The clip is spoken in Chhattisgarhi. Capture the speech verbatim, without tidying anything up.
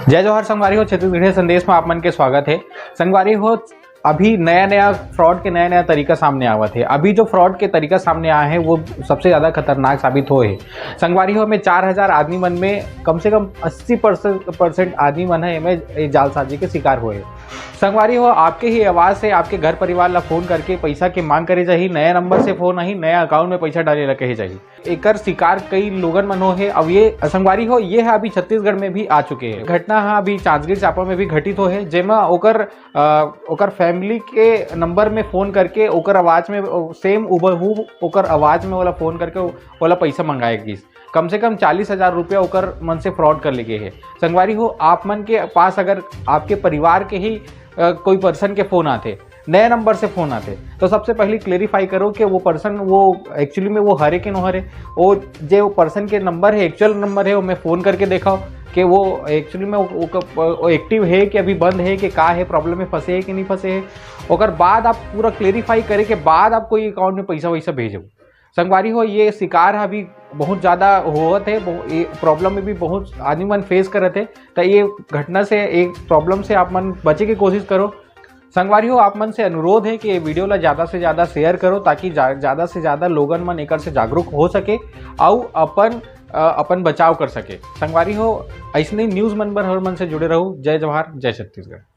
जय जोहार संगवारी हो, छत्तीसगढ़िया संदेश में आप मन के स्वागत है। संगवारी हो, अभी नया नया फ्रॉड के नया नया तरीका सामने आवत है। अभी जो फ्रॉड के तरीका सामने आए हैं, वो सबसे ज्यादा खतरनाक साबित होए है। संगवारी हो, में चार हजार आदमी मन में कम से कम अस्सी परसेंट आदमी मन है, एमे ए जालसाजी के शिकार होए है। संगवारी हो, आपके ही आवाज से आपके घर परिवार ला फोन करके पैसा के मांग करे जाही, नया नंबर से फोन आही, नया अकाउंट में पैसा डाले ला कहे जाही। एकर शिकार कई लोगन मन हो हे। अब ये संगवारी हो, ये है अभी छत्तीसगढ़ में भी आ चुके हैं। घटना हा अभी जांजगीर चांपा में भी घटित हो है, जेमा ओकर अ, ओकर फैमिली के नंबर में फोन करके ओकर आवाज में, सेम उबहू ओकर आवाज में ओला फोन करके ओला पैसा मंगाए गिस। कम से कम चालीस हजार रुपया ओकर मन से फ्रॉड कर ले गे हे। संगवारी हो, आप मन के पास अगर आपके परिवार के ही अ, कोई पर्सन के फोन आथे, नए नंबर से फोन आथे, तो सबसे पहले क्लेरिफाई करो कि वो पर्सन वो एक्चुअली में वो हरे के नो हरे। वो जे वो पर्सन के नंबर है, एक्चुअल नंबर है, वो में फोन करके देखो कि वो एक्चुअली में वो, वो, वो एक्टिव है कि अभी बंद है, कि का है, प्रॉब्लम में फंसे है कि नहीं फंसे है। ओकर बाद आप पूरा क्लेरिफाई करे के बाद आप कोई अकाउंट में पैसा वैसा भेजो। संगवारी हो, ये शिकार अभी बहुत ज्यादा होवत है, बहु-, ये प्रॉब्लम में भी बहुत आदमी मन फेस करत है। तो ये घटना से, एक प्रॉब्लम से आप मन बचे के कोशिश करो। संगवारी हो, आप मन से अनुरोध है कि ये वीडियो ला ज्यादा से ज्यादा शेयर करो, ताकि जा-, ज्यादा से ज्यादा लोगन मन एकर से जागरूक हो सके, अउ अपन अ, अपन बचाव कर सके। संगवारी हो, ऐसने न्यूज मन बर हर मन से जुड़े रहो। जय जोहार, जय छत्तीसगढ़।